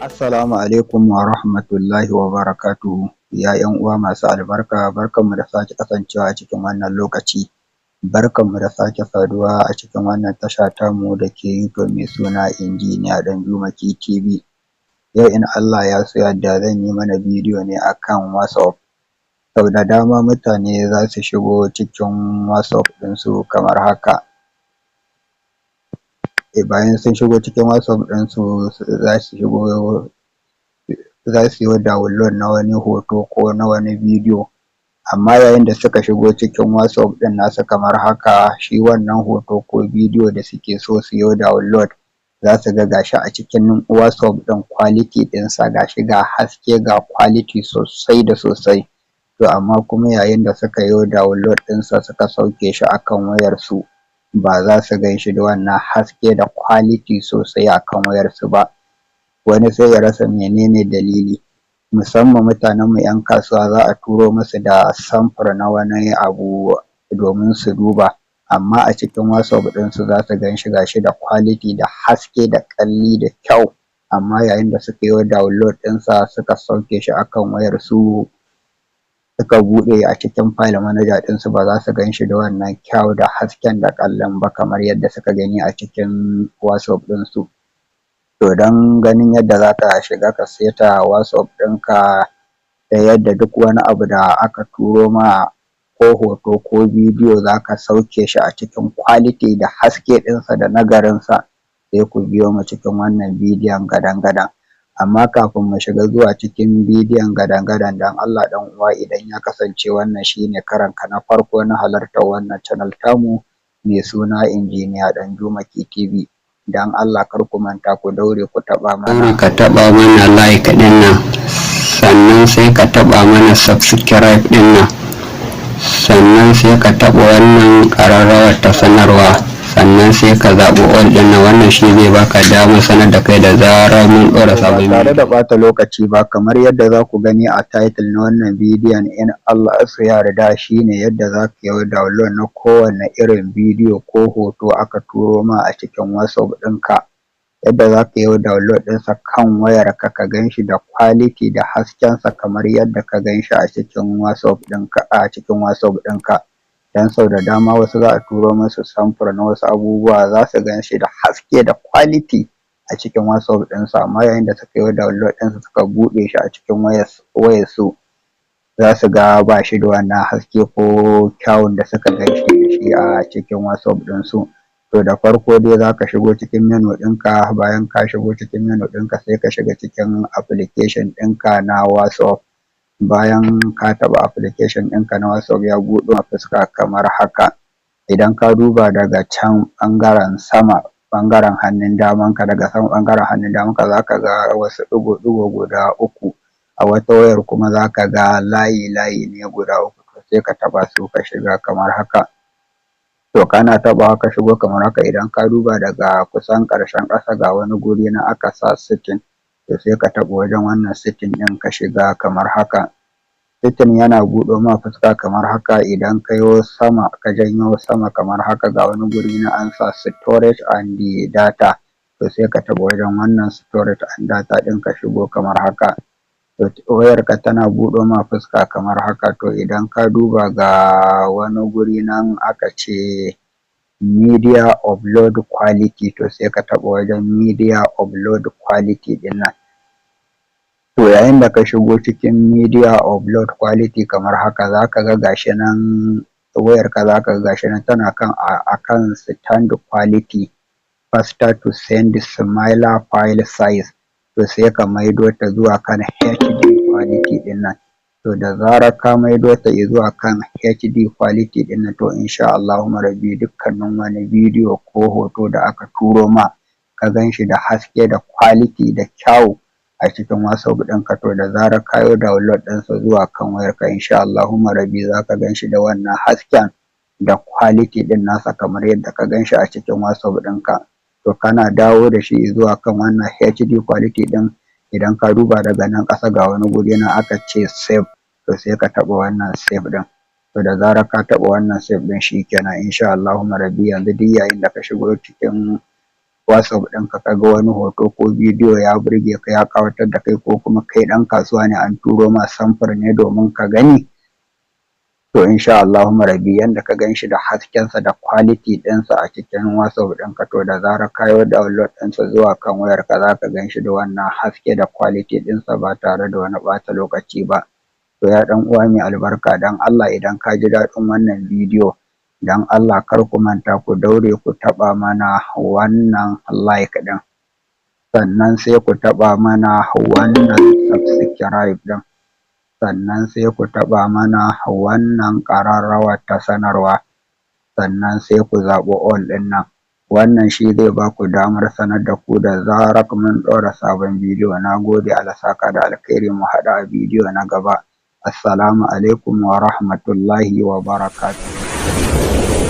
Assalamu alaikum wa rahmatullahi wa barakatuhu. Ya ƴan uwa masu albarka, barkanmu da sake kasancewa a cikin wannan lokaci. Barkanmu da sake saduwa a cikin wannan tasha tamu da ke YouTube mai suna Injiniya Ɗanjuma TV. Yau in Allah ya so ya yarda zan yi mana bidiyo ne akan WhatsApp. Sau da dama mutane za su shigo cikin WhatsApp ɗinsu kamar haka. Bayan sun shigo cikin WhatsApp ɗinsu, za su shigo, za su yi download na wani hoto ko na wani bidiyo, amma yayin da suka shigo cikin WhatsApp ɗin nasu kamar haka, shi wannan hoto ko bidiyo da suke so su yi download, za su ga gashi a cikin WhatsApp ɗin, quality ɗinsa gashi, ga haske, ga quality sosai da sosai. To amma kuma yayin da suka yi download ɗinsa suka sauke shi akan wayarsu, ba za su gan shi da wannan haske da quality sosai akan wayarsu ba. Wani sai ya rasa menene dalili. Musamman mutanenmu 'yan kasuwa, za a turo musu da samfur na wani abu domin su duba, amma a cikin WhatsApp ɗinsu za su gan shi gashi da quality da haske da ƙyalli da kyau, amma yayin da suka yi download ɗinsa suka sauke shi akan wayarsu, suka buɗe a cikin file manager ɗinsu, ba za su gan shi da wannan kyau da hasken da ƙyallin ba kamar yadda suka gani a cikin WhatsApp ɗinsu. To don ganin yadda za ka shiga ka saita WhatsApp ɗinka ta yadda duk wani abu da aka turo ma, ko hoto ko bidiyo, za ka sauke shi a cikin quality da haske ɗinsa da nagarinsa, sai ku biyo mu cikin wannan bidiyon gadan-gadan. Amma kafin mu shiga zuwa cikin bidiyon gadan-gadan, don Allah ɗan uwa, idan ya kasance wannan shine karonka na farko na halartar wannan channel tamu mai suna Injiniya Ɗanjuma TV, don Allah kar ku manta ku daure ku taɓa mana Ka taɓa mana like ɗin nan, sannan sai ka taɓa mana subscribe ɗin nan, sannan sai ka taɓa wannan ƙararrawar ta sanarwa, sannan sai ka zaɓi all ɗin nan. Wannan shi zai baka damar sanar da kai da zarar mun ɗora Ba sabon tare da ɓata lokaci ba, kamar yadda za ku gani a title na wannan bidiyon, in Allah ya yarda, shine yadda za ka yi download na kowane irin bidiyo ko hoto aka turo ma a cikin WhatsApp ɗinka, yadda za ka yi download ɗinsa kan wayarka, ka gan shi da quality da haskensa kamar yadda ka gan shi a cikin WhatsApp ɗinka, a cikin WhatsApp ɗinka. Don sau da dama wasu za a turo musu samfur na wasu abubuwa, za su gan shi da haske da quality a cikin WhatsApp ɗinsu, amma yayin da suka yi download ɗinsa suka buɗe shi a cikin wayarsu, za su ga ba shi da wannan haske ko kyawun da suka gan shi da shi a cikin WhatsApp ɗinsu. To da farko dai za ka shigo cikin menu ɗinka. Bayan ka shigo cikin menu ɗinka, sai ka shiga cikin application ɗinka na WhatsApp. Bayan ka taɓa application ɗinka na WhatsApp, ya buɗo ma fuska kamar haka. Idan ka duba daga can ɓangaren sama, ɓangaren hannun damanka, daga sama ɓangaren hannun damanka, za ka ga wasu ɗigo-ɗigo guda uku. A wata wayar kuma za ka ga layi-layi ne guda uku. To sai ka taɓa su ka shiga kamar haka. To kana taɓawa ka shigo kamar haka, idan ka duba daga kusan ƙarshen ƙasa, ga wani guri nan aka sa setting. To sai ka taɓa wajen wannan setting ɗin ka shiga kamar haka. Setting yana buɗo ma fuska kamar haka. Idan ka yo sama, ka janyo sama kamar haka, ga wani guri nan an sa storage and data. To sai ka taɓa wajen wannan storage and data ɗin ka shigo kamar haka. To wayarka tana buɗo ma fuska kamar haka. To idan ka duba, ga wani guri nan aka ce media upload quality. To sai ka taɓa wajen media upload quality ɗin nan. To yayin da ka shigo cikin media upload quality kamar haka, za ka ga gashi nan wayarka, za ka ga gashi nan tana kan akan standard quality, faster to send, smaller file size. To sai ka maido ta zuwa kan HD quality ɗin nan. To da zarar ka maido ta zuwa kan HD quality ɗin nan, to insha Allahu rabbi, dukkanin wani bidiyo ko hoto da aka turo ma, ka gan shi da haske da quality da kyau a cikin WhatsApp ɗinka, to da zarar ka yi download ɗinsa zuwa kan wayarka, insha Allahu rabbi, za ka gan shi da wannan hasken da quality ɗin nasa kamar yadda ka gan shi a cikin WhatsApp ɗinka. To kana dawo da shi zuwa kan wannan HD quality ɗin, idan ka duba daga nan ƙasa, ga wani guri nan aka ce save. To sai ka taɓa wannan save ɗin. To da zarar ka taɓa wannan save ɗin, shikenan, insha Allahu rabbi, yanzu duk yayin da ka shigo cikin WhatsApp ɗinka ka ga wani hoto ko bidiyo ya burge ka, ya ƙawatar da kai, ko kuma kai ɗan kasuwa ne an turo ma samfur ne domin ka gani, to insha Allahu rabbi yanda ka gan shi da haskensa da quality ɗinsa a cikin WhatsApp ɗinka, to da zarar ka yi download ɗinsa zuwa kan wayarka za ka gan shi da wannan haske da quality ɗinsa ba tare da wani ɓata lokaci ba. To ya ɗan uwa mai albarka, don Allah idan ka ji daɗin wannan bidiyo, don Allah kar ku manta ku daure ku taɓa mana wannan like ɗin, sannan sai ku taɓa mana wannan subscribe ɗin, sannan sai ku taɓa mana wannan ƙararrawar ta sanarwa, sannan sai ku zaɓi all ɗin nan. Wannan shi zai ba ku damar sanar da ku da zarar mun ɗora sabon bidiyo. Na gode, Allah saka da alkhairi, mu haɗu a bidiyo na gaba. Assalamu alaikum wa rahmatullahi wa barakatuh.